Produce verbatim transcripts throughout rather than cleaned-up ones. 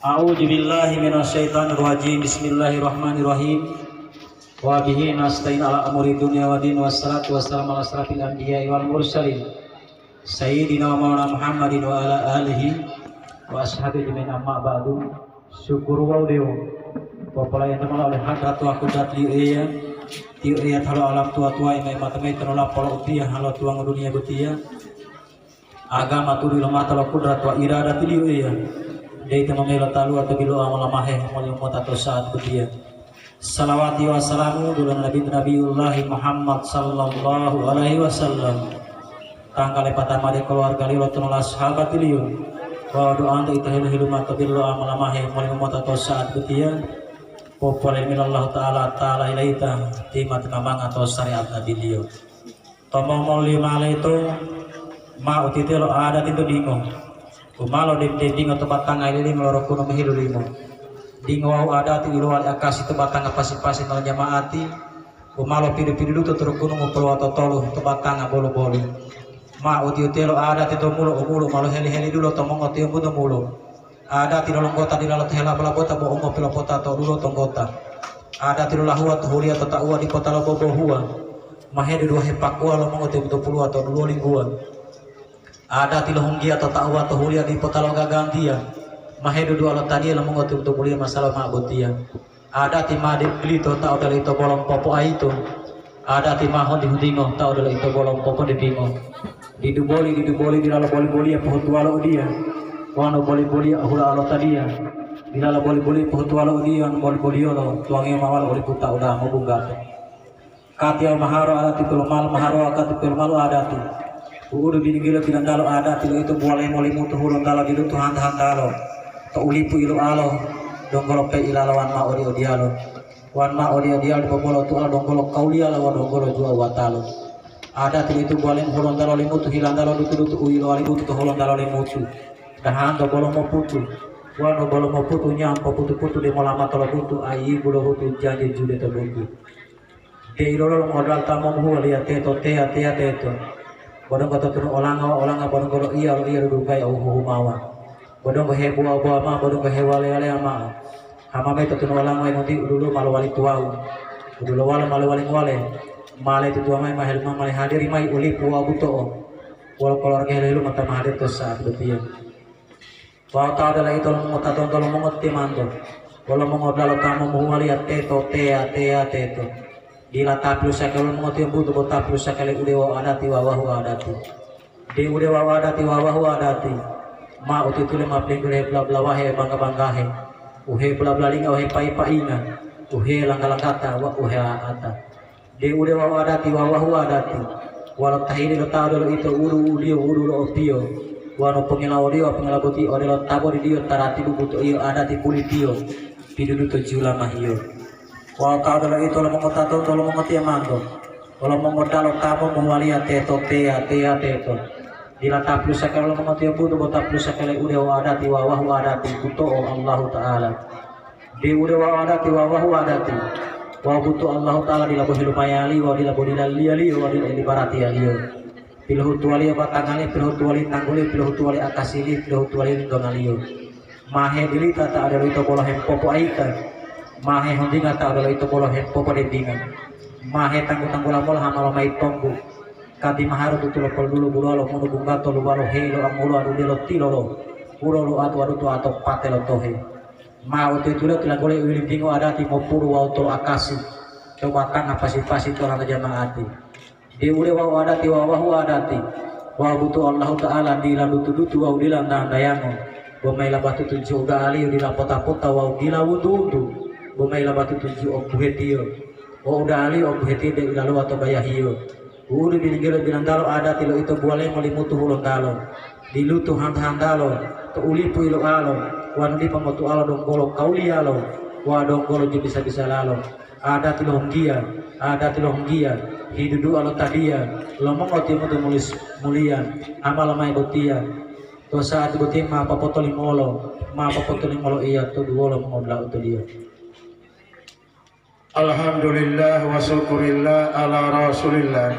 A'udzubillahi minasyaitonirrajim. Bismillahirrahmanirrahim. Wa bihi nasta'in ala umuri dunya wa din. Wassalatu wassalamu ala asyrafil anbiya'i wal mursalin, sayyidina wa maulana Muhammadin wa ala alihi wa ashabihi ajma'in, amma ba'du. Syukur wawu dewo popolayanto mola oleh hadrat wa kudrat liyo Eya, tiyo Eya talo alam tuwa-tuwa, ima-imata mayi tolola polo'opiya halo tuwango duniya botiya. Agama tudu lo mata lo kudrat wa iradatiliyo Eya, de'uwito mamelo taluwa to biloa molamahe moli mota to sa'at botiya. Salawati wa salamu dulo Nabi Nabiyullahi Muhammad sallallahu alaihi wasallam, tangga lepata made keluargaliyo lo tonola sahabatiliyo, wawu du'anto ito helu-heluma to biloa molamahe moli mota to sa'at botiya. Popolemi lo Allahu Ta'ala ta layilayita tima-timamanga to syariat Nabiliyo. Tomongoliyo ma leto ma utitelo adati to dingo, u ma lodembidembingo to batanga ililimo lo rokunu mohelulimo. Dingo wawu adati u lowali akasi to batanga pasi-pasi molo jama'ati, u ma lopidu-piduduto to rokunu mopoluwato tolu to batanga bolu-bolu. Ma utitelo adati to mulo u mulo ma loheli-helidulo to mongotiyombu to mulo. Adati lo longgota dilalo to helabo-labota bo u mopilopota to dulo to nggota. Adati lo lahuwa to huliya to tauwa dipo ta lobobohuwa, mahedu duwahe pakuwa lo mongotiyombu to puluwa to dulo lingguwa. Adati lo hunggiya to tauwa to huliya dipo ta logagantiya, mahedu duwa lo taniya lo mongotiyombu to buliya masalo ma'o botiya. Adati ma didu lito ta odelo ito bolo popoayito. Adati ma hodi-hodingo ta odelo ito bolo popodedingo. Didu boli, didu boli dilalo boli-boliya pohutuwalo odiya, wonu boli-boliya ohula olotadiya. Dilalo boli-boliya pohutuwalo odiya, wonu boli-boliyolo tuwangiyo mawalo olipu ta uda'a mobunggato. Katiya maharo adati polomalu, maharo akati polomalu adati. U'udu bilinggilo bilantalo adati lo ito buwalemo limutu hulontalo dilutu hanta-hantalo. To ulipu ilualo, donggolo pe ilalawan ma odi-odiyalo. Wan ma odi-odiyalo dipo bolo tualo donggolo kauliyalo wa donggolo juwawatalo. Adati lo ito buwalemo hulontalo limutu hilantalo dutu-dutu u yilowa limutu to hulontalo limutu. Dahanto bolo moputu. Wanu bolo moputu nyampo putu-putu demola mato lobutu ayibu lohutu janji jule to buku. De'u lolo lo'odungohe ta momuhuwaliya teto teya-teya teto. Bo donggo totunu olanga wawu olanga bo donggo loiya-loiya dudunggaya u huhumawa. Bo donggo hebuwa-buwa mao bo donggo hewaleya-leya mao. Hama mayi totunu olanga wawu ngoti'u dulu ma lowali tuwawu. U dulowalo ma lowali ngowale. Ma letutuwa mayi ma heluma ma lehadiri mayi u lipu wawu buto'o. Wolo keluwarga helu-heluma ta ma hadir to sa'ati botiya. Wawu ta odelo ito lo mongotauwa lo mongotimanto, wolo mongodula'a lo ta momuhuwaliya teto teya-teya teto. Dila ta pilusake lo mongotiyombuto, bo ta pilusake le ude wawu adati wawahu adati. De ude wawu adati wawahu adati, ma ututule ma pelenggule hebula-bulawahe bangga-banggahe, u hebula-bulalinga u hepai-painga, u helangga-langgata wawu u he'a'ata. De ude wawu adati wawahu adati, wolo tahili lo ta odelo ito uru-uruliyo wudu lo opiyo, wonu pongilawoliyo pongila boti odelo ta bodidiyo taratibu butoiyo adati pulitiyo, pidudu to jula mahiyo. Wawu ta odelo ito lo mongotauwa lo mongotiyamanto, wolo mongodula'a lo ta momuhuwaliya teto teya-teya teto. Dila ta pilusake lo mongotiyombuto, bo ta pilusake le ude wawu adati wawahu adati buto'o Allahuta'ala. De ude wawu adati wawahu adati, wawu butu Allahuta'ala dila bo helumayaliyo wawu dila bo dilaliyaliyo wawu dila ilibaratiyaliyo. Pilohutuwaliyo batangaliyo, pilohutuwaliyo tanggoliyo, pilohutuwaliyo akasiliyo, pilohutuwaliyo lintongaliyo. Ma hedilita ta odelo ito bolo hepopoayita, ma hehuntinga ta odelo ito bolo hepopodembinga. Ma hetanggu-tanggula mola hamalo mayi tonggu. Kati maharu tutulo polodulu bulowa lo munu bunggato luwalo hei lo anggulo adudelo tilolo, ulo lo atu-adutu ato pate lo tohe. Ma ututuliyo tilangguli u yilintingo adati mopuru wawu toloakasi to batanga pasi-pasi to olanto jama'ati. De ude wawu adati wawahu adati, wawu butu Allahuta'ala dila dutu-dutu wawu dila ndandayango, bo mayi labatutu jiyo uda'aliyo dila pota-pota wawu dila wuntu-wuntu, bo mayi labatutu jiyo obuhetiyo. Wawu uda'aliyo obuhetiyo deu ilalowa to bayahiyo. Wu'udu bilinggilo bilantalo adati lo ito buwalemo limutu hulontalo, dilutu hanta-hantalo, to ulipu iloalo, wanu dipo motu'alo donggolo kauliyalo wawu donggolo jibisa-bisalalo. Adati lo hunggiya, adati lo hunggiya, hidudu'a lo tadiya, lo mongotimutu mulis-, muliya, amalo mayi botiya. To sa'ati boti ma popotolimolo, ma popotolimolo iya to duwolo mongodula'a utoliyo. Alhamdulillah wa syukurillah ala Rasulillah.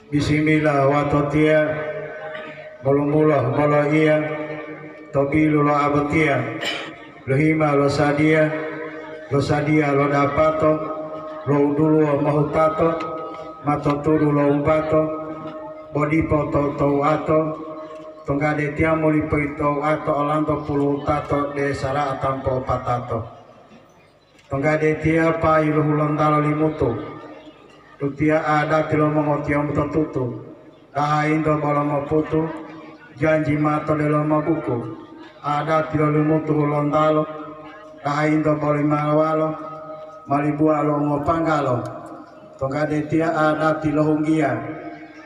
Bismillah, watotiya, mulumulo, moloiya, To bilu lo abotiya, lohima lo sadiya, lo sadiya lo dapato, lo uduluwo mohutato, ma to tudu lo umbato, bo dipo to touato, tonggade tiya muli poitouato olanto puluwutato de sara'a tampo patato. Tonggade tiya payi lo Hulontalo Limutu, utiya adati lo mongotiyombu to tutu, dahainto bolo moputu, janji ma to delomo buku, adati lo Limutu Hulontalo, dahainto boli mawalo, malibuwa lo ngopanggalo. Tonggade tiya adati lo hunggiya,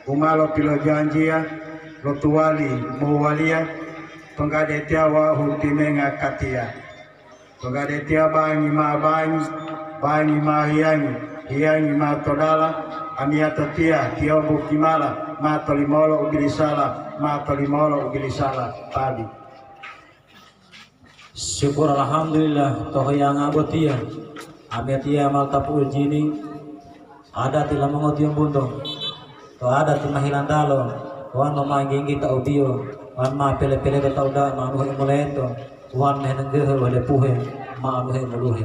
u ma lopilojanjiya lo tuwali mohuwaliya, tonggade tiya wawu timenga katiya. Tonggade tiya bangi ma bangi, bangi ma hiyangi, hiyangi ma to dala, amiyatotiya tiyombu kimala ma tolimolo u bilisala, ma tolimolo u bilisala tabi. Syukur alhamdulillah to hiyanga botiya, amiyatiya ma tapu'u jini, adati lo mongotiyombunto, to adati ma hilantalo, wonu ma nggi-nggita utiyo, wonu ma pele-peleto tauda ma anuhe moleto, wonu ma henenggehe wole puhe ma anuhe moluhe.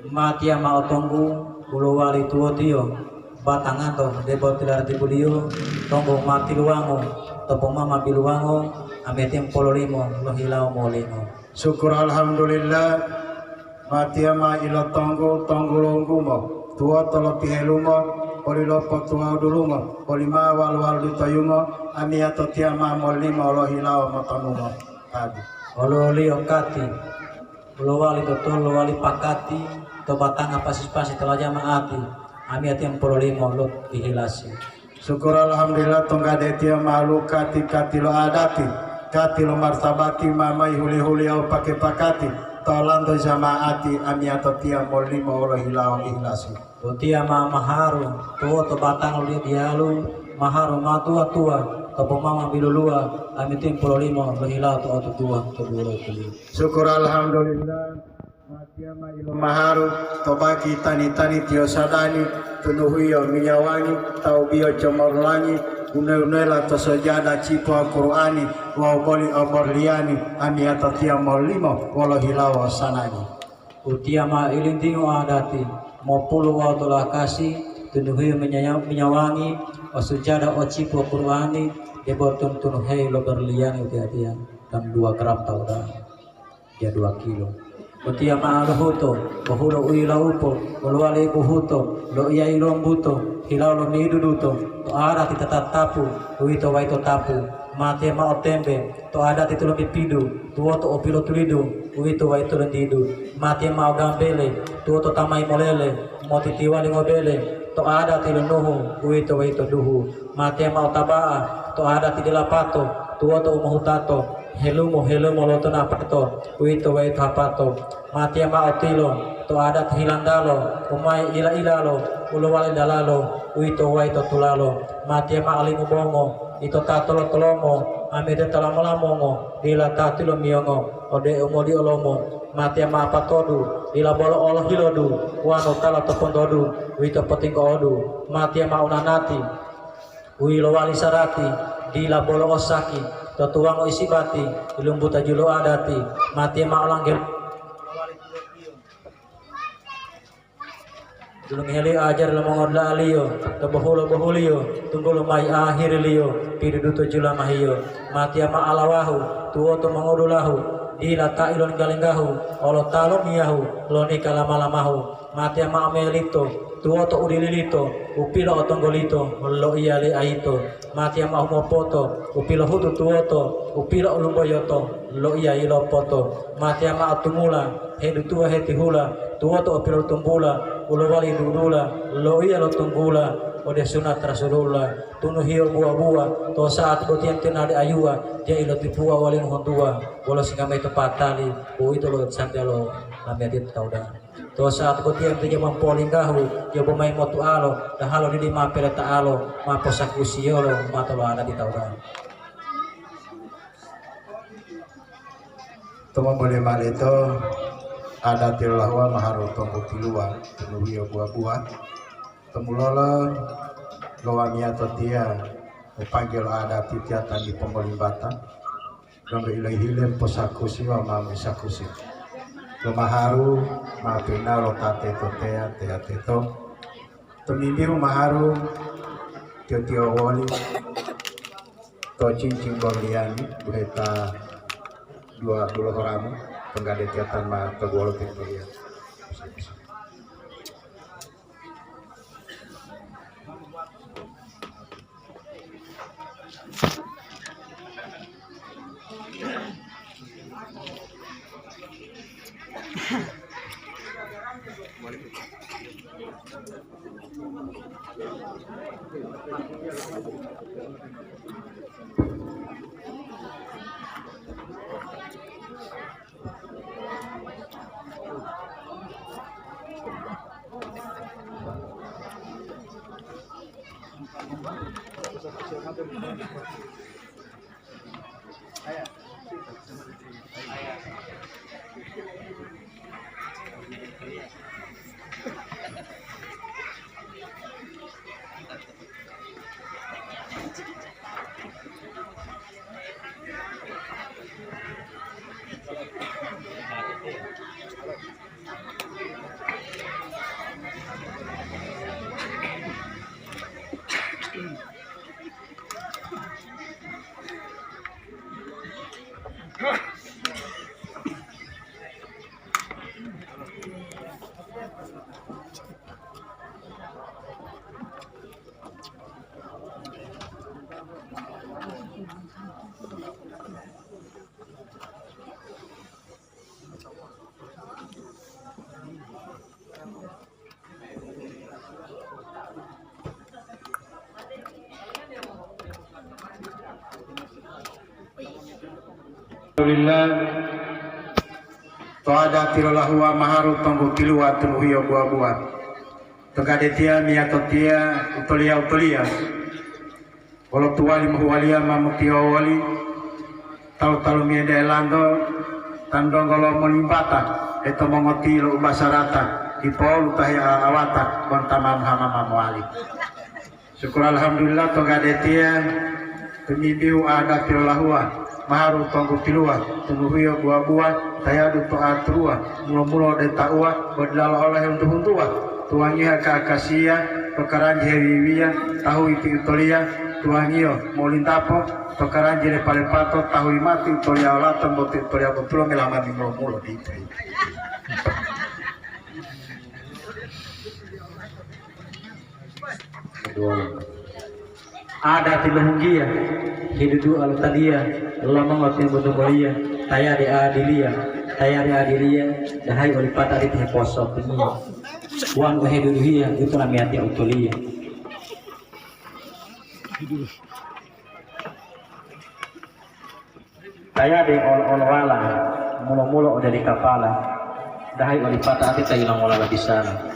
Matiya ma otonggu u lowali tuwotiyo, batanganto debo tilaratibuliyo, tonggu ma tiluwango, to pomama biluwango, amiyatiya pololimo lohilawo molimo. Syukur alhamdulillah, matiya ma ilotonggu-tonggu longgumo, tuwoto lotihelumo, polilopotuwawu dulumo, polima walu-walu dutoyumo, amiyatotiya ma molimo lohilawo motonumo. Tabi. Ololiyo kati, lowali totolu lowali pakati, to batanga pasi-pasi to lajama'ati, amiyatiya mopololimo lo tihilasi. Syukur alhamdulillah, tonggade tiya malu kati-kati lo adati, kati lo martabati ma mayi huli-huliya u pake pakati, to lanto jama'ati amiyatotiya molimo wolo hilawo ihilasi. Utiya ma maharu, tuwoto batanga lo diyalu, maharu ma tuwa-tuwa, to pomama biluluwa, amiyatiya mopololimo lohilawo to otutuwa to dulo tuliyo. Syukur alhamdulillah. Matiya ma ilomaharu to baki tani-tani tiyo sadani, tunuhiyo minyawangi, taubiyo comorlangi, une-unela to sojada cipo Al-Qur'ani wawu boli oborliyani, amiyatotiya molimo wolo hilawo sanangi. Utiya ma ilintingo adati, mopulu wawu tolakasi, tunuhiyo minyaya-, minyawangi, o sujada o cipo Qur'ani, debo tun-tunuhei lo berliyani utiya-tiya, dan dua gram tauda. Ya, dua kilo. Utiya ma'o lohuto, bohulo u yilaupo, woluwali buhuto, loiya yilombuto, hilawo lomidu duto, to adati tatatapu, uwito wayito tapu, matiya ma'o tembe, to adati tulopipidu, tuwoto u pilotulidu, uwito wayito lontidu, matiya ma'o gambele, tuwoto tamayi molele, motitiwali ngobele, to adati lonuhu, uwito wayito duhu, matiya ma'o taba'a, to adati dila pato, tuwoto u mohutato, helumo-helumo lo tonapato, uwito wayito hapato. Matiya ma'o tilo, to adati hilantalo, u ma ila-ilalo, u lowali dalalo, uwito wayito tulalo. Matiya ma'o limu bongo, ito ta tolo-tolomo, amiyatiya ta lamo-lamongo, dila ta tilomiyongo, ode u modiolomo. Matiya ma'o patodu, dila bolo olo hilodu, wonu tala to pontodu, uwito potinggo'odu. Matiya ma'o nanati, u yilowali sarati, dila bolo osaki, to tuwango isibati, ilumbuta julo adati, matiya ma'o langgelo. Dulungeheliyo ajari lo mongodula'aliyo, to bohulo-bohuliyo, tunggulo mayi ahiriliyo, piduduto julamahiyo. Matiya ma'o alawahu, tuwoto mongodulahu, dila ta ilongganggahu, olo ta lomiyahu, lonika lama-lamahu. Matiya ma'o melito, tuwoto u dililito, u pilo'otonggolito, loiya li ayito. Matiya ma'o humopoto, u pilohutu tuwoto, u pilo'olumboyoto, loiya yilopoto. Matiya ma'o tumula, hedutuwa hetihula, tuwoto u pilotumbula, u lowali dudula, loiya lotunggula, ode sunat Rasulullah, tunuhiyo buwa-buwa, to sa'ati botiya tinali ayuwa, tiya ilotipuwa wali ngohuntuwa, wolo singa mayi to patali, uwito lo santelo lamiyatiya to tawuda. To saat botiya tiyo ma polinggahu, tiyo bomayi motu'alo, dahalo didi ma peleta'alo, ma posakusiyolo mato lo adati tauda. Tumumuli mao lito adati lo lahuwa maharu tonggu tiluwa, tunuhiyo buwa-buwa. Tumulolo lo wamiyatotiya, mopanggilo adati tiya tandi pomolimbata. Donggo ilohile posakusi wawu ma misakusi. Lomaharu ma pinao lo ta teto teya, teya teto. Tomimbihu maharu tiyo-tiyo woli to cincin borliyani, buheta dua dulo horamu, penggade tiyatan ma to duwolo tintoliyan. Alhamdulillah. To adati lo lahuwa maharu tonggu tiluwa tuluhiyo buwa-buwa. To gadetiya miyatotiya utoliya-utoliya. Wolo tuwali mohuwaliya ma motiyowoli, talu-talu miyede elanto, tandonggo lo molimbata, eto mongoti lo ubasarata, dipo wolu ta hea'a-awata, bonta ma mohama ma mowali. Syukur alhamdulillah to gadetiya, tomimbihu adati lo lahuwa, maharu tonggu tiluwa, tuluhiyo buwa-buwa, tayadu to aturuwa, mulo-mulo ode tauwa, bo dilalo olo hehuntu-huntuwa, tuwangiya ka-, akasiya, to karanji hewiwiya, tahuyi ti utoliya, tuwangiyo molintapo, to karanji lepa-lepato, tahuyi mati utoliya olato, boti utoliya botulo melamani mulo-mulo dipo. Adati lohunggiya, hidudu'a lo tadiya, lamongo timbu-timboliya, tayade adiliya, tayade adiliya, dahayi olipata aditi heposotingiya. Wonu heduduhiya, uwito namiyatiya utoliya. Tayade olo-olowala, mulo-mulo ode li kapala, dahayi olipata ati ta yilongola lobisala.